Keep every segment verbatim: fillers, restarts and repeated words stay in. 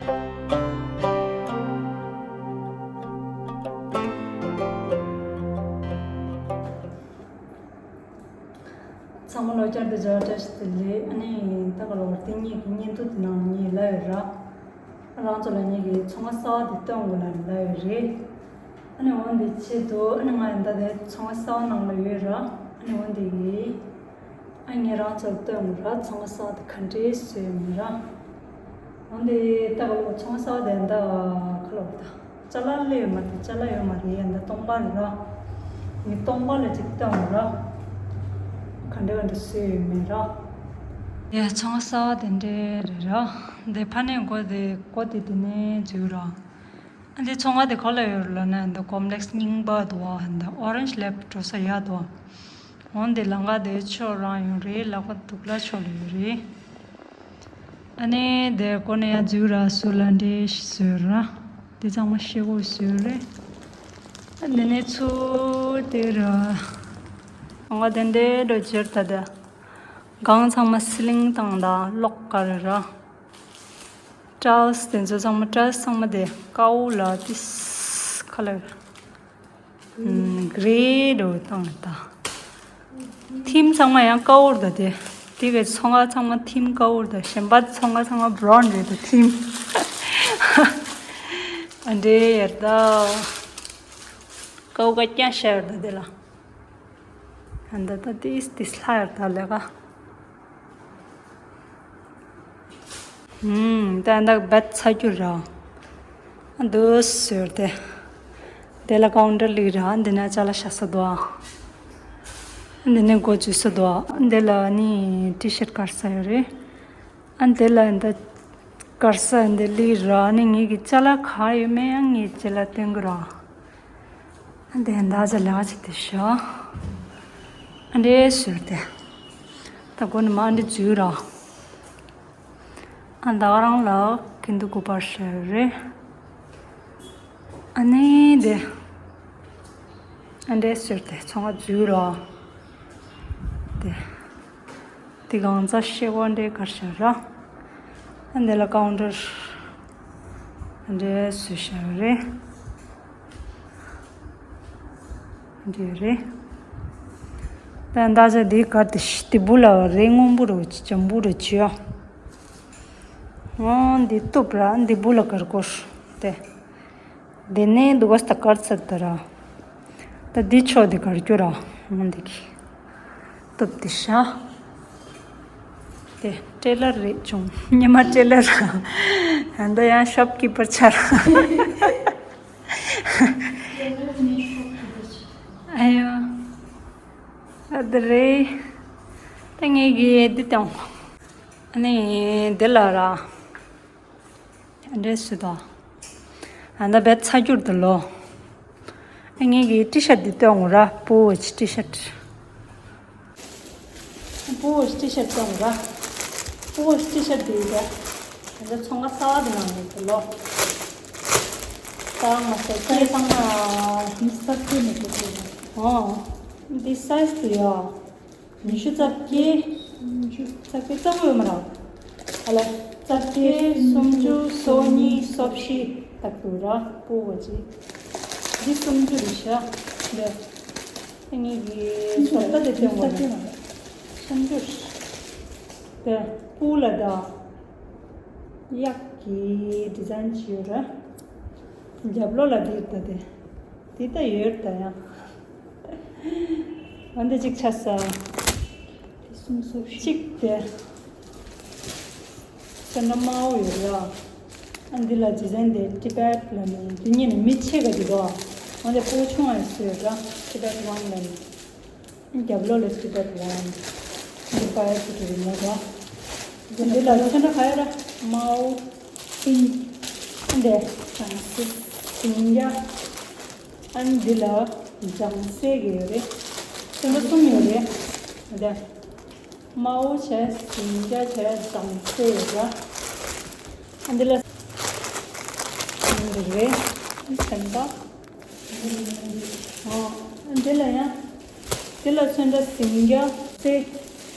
ཚང་མ་ལོ་བསྐྱར་དུ་བཅར་བཀྲ་ཤིས་བདེ་ལེགས། ཨ་ནི་ད་ག་ལོར་དེ་གཉིས་ཀྱི་བརྙན་ཐུང་དེ་ནང་ངས་ལབ་ཡོད་ར། རང་ཚོ་ལ་ངེད་ཀྱིས་ཚོང་ཁང་གསར་པ་དེ་སྟོན་དགོས་ལབ་ཡོད་རེད། ཨ་ནི་འོ་འདི་ཆེད་དུ་ཨ་ནི་ང་ཡང་ད་ལྟའི་ཚོང་ཁང་གསར་པ་ནང་ལ་ཡོད་ར། ཨ་ནི་འོ་འདི་གི་ཨ་ངས་རང་ཚོར་སྟོན་དགོས་ར། ཚོང་ཁང་གསར་པ་དེ་ག་འདྲས་བཟོས་ཡོད་མེད་ར། འོ་འདི་ད་ག་ལོ་ཚོང་ཁང་གསར་པ་དེ་ད་ག་ལོ་ད། ཅ་ལག་སླེབས་ཡོད་མ་རེད། ཅ་ལག་ཡོད་མ་རེད། ཡ་འདི་སྟོང་པ་རེད་ར། ངས་སྟོང་པ་ལ་ཅིག་བཏང་ར། ག་འདྲ་ག་འདྲ་བཟོས་ཡོད་མེད་ར། ཡ་ཚོང་ཁང་གསར་པ་དེ་འདྲས་རེད་ར། འདི་ཕ་ནས་སྒོ་དེ་སྒོ་དེ་དེ་ནས་འཛུལ་ར། ཨ་འདི་ཚོང་ཁང་དེ་ག་ལ་ཡོད་རེད་ལབ་ན་འདི་ཀོམ་པ་ལེགས་རྙིང་པ་འདུག་བ། འདི་ཨོ་རེན་ཇི་ལེབ་འགྲོ་ས་ཡག་འདུག་བ། འོང་དེ་ལམ་ཁ་དེ་ཕྱོགས་རང་ཡོང་རེད། ལག་པ་དུག་ལ་ཕྱོགས་ལ་ཡོད་རེད། ཨ་ནི་དེ་སྒོ་ནས་ཡར་འཛུལ་ར། ཟུར་ལ་འདྲེ་ཞིག་བཟོས་ར། དེ་ཚང་མ་ཤེལ་སྒོ་བཟོས་རེད། ཨ་འདི་ནས་ཚུར་དེ་ར། ང་དེ་འདྲའི་འགྲོ་རྒྱུར་ད་ལྟ་སྒང་ཚང་མ་སི་ལིང་བཏང་དང་གློག་དཀར་ར། ཊའིལ་སི་དེ་ཚོ་ཚང་མ་ཊའིལ་སི་ཚང་མ་དེ་ཀའོ་ལ་ཏིས་ཁ་ལ། ཨུམ། གྷི་རེ་འདྲ་བོ་བཏང་ད། ཐིམ་ཚང་མ་ཡང་ཀའོ་རེད་ད་དེ། དེ་གའི་ཚོང་ཁང་ཚང་མ་ཐིམ་ཀའོ་རེད་ད། གཞན་པ་ཚོང་ཁང་ཚང་མ་བྷ་རའུན་རེད་ད་ཐིམ། ཨ་འདྲེ་ཡར་ད། ཀའོ་ཀ་རྐྱང་ཤ་ཡར་ད་དེ་ལ། ཨ་ད་ད་ཏིས་ཏིས་ལྷ་ཡར་ད་ལས་ཀ། ཨུམ། ད་ད་བེད་ཚ་རྒྱུ་ར། ཨ་འདུག་ཟེར་ཏེ། དེ་ལ་ཀའུན་ཊར་སླེབས་ར། འདི་ན་ཅ་ལག་བཞག་ས་འདུག་ཨ། འདི་ནས་སྒོ་འཛུལ་ས་འདུག་ཨ། འདི་ལ་ནི་ཊི་ཤར་ཊི་དཀར་ས་ཡོད་རེད། ཨ་འདི་ལ་འདི་དཀར་ས་འདི་སླེབས་ར། ནི་ངེད་ཀྱི་ཅ་ལག་ག་ཡོད་མེད་ཡང་ངས་ཅ་ལག་སྟོན་གི་ར། ཨ་འདི་འདག་ཅ་ལག་ཅིག་དེ་ཤོག་ཨ་འདྲེ་ཟེར་ཏེ། ད་སྒོ་ནས་མར་འདི་འཛུལ་ར། ཨ་ད་ག་རང་ལ་ཀིན་དུ་གུ་པར་ཤ་ཡོད་རེད། ཨ་ནི་དེ། ཨ་འདྲེ་ཟེར་ཏེ་ཚོང་ཁང་འཛུལ་ར། དེ། དེ་གང་ཚ་ཤེ་བ་འདྲེ་གར་ཤ་ར། ཨ་འདི་ལ་ཀའུན་ཊར། ཨ་འདྲེ་བཟོས་ཤ་ཡོད་རེད། འདི་རེད། ད་འདག་ཅ་འདི་གར་དེ་ཤི་དེ་བུ་ལ་རེ་སྔོན་པོ་རུ་ཅི་ཅམ་བུ་རུ་ཅི་ཡ། ཨོ་འདི་གཏུབ་ར། འདི་བུ་ལ་གར་གོ་ཤ་དེ། འདི་ནས་འདུག་ག་ས་ད་གར་ཚར་ད་ར། ད་འདི་ཕྱོགས་འདི་གར་རྒྱུ་ར། ཨོ་འདི་གི། གཏུབ་དེ་ཤ། དེ་ཊེ་ལར་རེད་བྱུང་། སྔོན་མ་ཊེ་ལར་ར། ད་ཡང་ཤོབ་ཀི་པར་ཆགས་ར། ཨ་ཡོ། ཨ་འདི་རེད། ད་ངེད་ཀྱིས་འདི་བཏང་། ཨ་ནི་འདི་ལ་ར། འདྲེ་སུ་དང་། ཨ་ད་བེད་ཚ་རྒྱུར་དུ་ལོ། ཨ་ངེད་ཀྱིས་ཊི་ཤར་ཊི་འདི་བཏང་ར། པུ་ཝོ་ཆི་ཊི་ཤར་ཊི། པུ་ཝོ་ཆི་ཊི་ཤར་ཊི་བཏང་ར། པུ་ཝོ་ཆི་ཊི་ཤར་ཊི་འདི་ར། ཨ་ད་ཚོང་ཁང་གསར་པ་འདི་ནང་ནས་དུ་ལོ། ད་ང་ཚོ་ཁྱེད་ཚང་མ། འདི་ས་ཁྱེད་ནས་དུ་དུ། ཨོ། འདི་སའི་ཛི་དུ་ཡོད། ཉི་ཤུ་རྩ་བརྒྱད། ཉི་ཤུ་རྩ་བརྒྱད་རྩ་བོ་ཡོད་མ་རེད། ཨ་ལ། རྩ་བརྒྱད། སུམ་ཅུ། སོ་གཉིས། སོ་བཞི། ཏག་ཏུ་ར། པུ་ཝོ་ཆི། འདི་སུམ་ཅུ་རེད་ཤག་འདི་ངེད་ཀྱི་བཟོ་ལྟ་དེ་སྟོན་དགོས་རེད། སུམ་ཅུ། དེ་པུ་ལ་ད། གཡག་གི་ཌི་ཛའིན་ཅིག་ཡོད་ར། རྒྱབ་ལོགས་ལ་འདིར་ད་དེ། འདི་ད་ཡོད་ད་ཡང་། འོན་ཏེ་གཅིག་ཆ་ས། དེ་སུམ་སོ་གཅིག་དེ། སེ་ན་དམར་པོ་ཡོད་ར། ཨ་འདི་ལ་ཌི་ཛའིན་དེ་ཊི་བེཊ་ལ་ནི་འདི་གཉིས་ནི་མི་ཕྱེད་ཀ་འདི་གོ། འོན་ཏེ་པོ་ཆུང་བ་ཡོད་ར། ཊི་བེཊ་ཝན་ལ་ནི། རྒྱབ་ལོགས་ལ་ཊི་བེཊ་ཝན། འདི་པ་ཡ་ཆུ་ཆུ་རི་མོ་ར། འདི་ལ་ཚོན་ཁྲ་ག་ཡོད་ར། དམར་པོ། པིང་། ཨ་འདི། ལྗང་གུ། སིང་རྒྱ། ཨ་ནི་འདི་ལ་ལྗང་གསེར་གྱི་ཡོད་རེད། ཚོན་པ་གསུམ་ཡོད་རེད། འདི་དམར་པོ་བྱས། སིང་རྒྱ་བྱས། ལྗང་གསེར་ཡོད་ར། ཨ་འདི་ལ་འདི་རེད། ཚོན་པ། ཨོ། འདི་ལ་ཡང་། འདི་ལ་ཚོན་ཁྲ་སིང་རྒྱ་གསེར།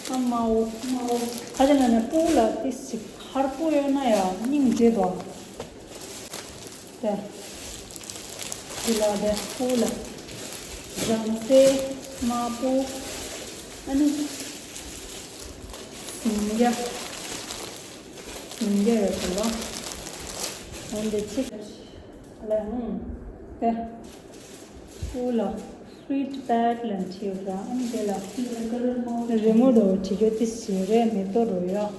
ཨ་དམར་པོ། དམར་པོ། ཁ་ཅིག་ལ་ནི་པུ་ལ་ཏི་སི་དཀར་པོ་ཡོད་ན་ཡང་སྙིང་རྗེ་དོ། ཏེ། དེ་ལ་དེ་སྤུ་ལ། ལྗང་སེ། དམར་པོ། ཨ་ནི། སིང་རྒྱ། སིང་རྒྱ་ཡོད་དོ་ལོ། འོན་ཏེ་ཅིག་ལ་ཧུང་། ཏེ། སྤུ་ལ། Sweet Pact ལ་བྲིས་ཡོད་ར། ཨ་ནི་དེ་ལ། རི་མོ་རོ་བྲིས་རྒྱུ་དེ་ཞིག་རེད། མེ་ཏོག་རོ་ཡོད།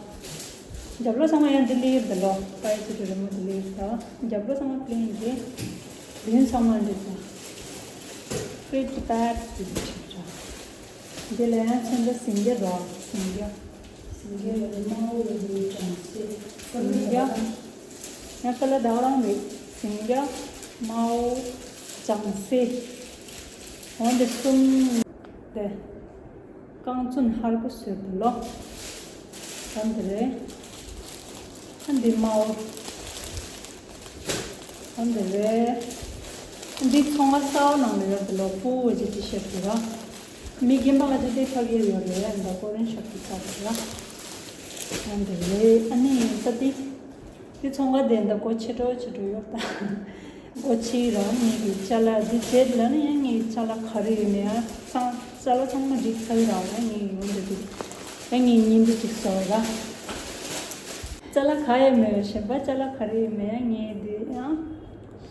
རྒྱབ་ལོགས་ཚང་མ་ཡང་འདི་ལེབ་དེ་ལོ། པའི་ཚུལ་དུ་རི་མོ་འདི་ལེབ་དེ། རྒྱབ་ལོགས་ཚང་མ་པི་ལེན་རེད། མདུན་ཚང་མ་འདི་དང་། Sweet Pact ཟེར་གྱི་བྲིས་ར། འདི་ལ་ཡང་མཚོན་ཆ་སིང་རྒྱ་རོ། སིང་རྒྱ། སིང་རྒྱ་ཡོད་རེད། དམར་པོ་ཡོད་རེད། ལྗང་སེ། སིང་རྒྱ། ཡང་ཁ་ལ་ཟླ་བ་རང་རེད། སིང་རྒྱ། དམར་པོ། ལྗང་སེ། འོན་ཏེ་གསུམ། དེ། རྐང་བཙུན་ཧར་པོ་བཟོས་འདུག་ལོ། ད་འདི་རེད། ཨ་འདི་དམར་པོ། ཨ་འདི་རེད། འདི་ཚོང་ཁང་གསར་པ་ནང་ལ་ཡོད་འདུག་ལོ། ཕུ་བོ་ཅིག་ཊི་ཤར་ཊི་ར། མི་རྒན་པ་ལ་ཅིག་དེ་ཕ་གིར་ཡོད་རེད། འདི་ཀོ་རི་ཡན་ཤོབ་ཀྱི་ས་རེད་ར། ཨ་འདི་རེད། ཨ་ནི་ད་འདི། དེ་ཚོང་ཁང་དེ་འདྲ་སྒོ་ཕྱེ་འགྲོ་ཕྱེ་འགྲོ་ཡོད་ད། སྒོ་ཕྱེ་ར་ངེད་ཀྱི་ཅ་ལག་འདི་བྱེད་ལ་ནི་ཡང་ངེད་ཅ་ལག་ག་རེ་ཡོད་མེད་ཨ། ཚང་ཅ་ལག་ཚང་མ་འགྲིག་ཚར་ར་ཡང་ངེད་ཡོང་འདི་འདུག་ཡང་ངེད་ཉིན་འདི་ཅིག་བཟོ་ར། ཅ་ལག་ག་ཡོད་མེད་གཞན་པ་ཅ་ལག་ག་རེ་ཡོད་མེད་ཡང་ངེད་འདི་ཡང་།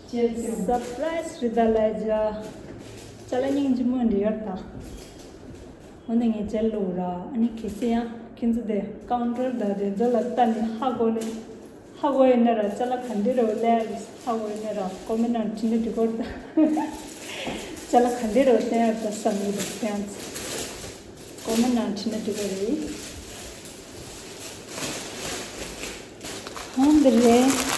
ཅེས་ཀྱང་སར་པ་རའི་སི་རེད་ད་ལ་ཇ། ཅ་ལག་སྙིང་རྗེ་མོ་འདྲ་ཡོད་ད། འོ་ན་ངས་མཇལ་ལོ་ར། ཨ་ནི་གལ་སྲིད་ཡང་ཁྱེད་ཚོ་དེ་ཀའུན་ཊར་དང་དེ་ཚོ་ལ་ལྟ་ནས་ཧ་གོ་ནས་ཧ་གོ་ཡིན་ན་ར། ཅ་ལག་ག་འདྲ་རེད་ལབ་ཧ་གོ་ཡིན་ན་ར། ཀོ་མེན་ནང་བྲིས་ན་འགྲིག་གོ་ད། ཅ་ལག་ག་འདྲ་རེད་བསྟན་ཡག་ད་བསམ་གྱི་འདུག་བསྟན། ཀོ་མེན་ནང་བྲིས་ན་འགྲིག་གོ་རེད། འོ་འདི་རེད།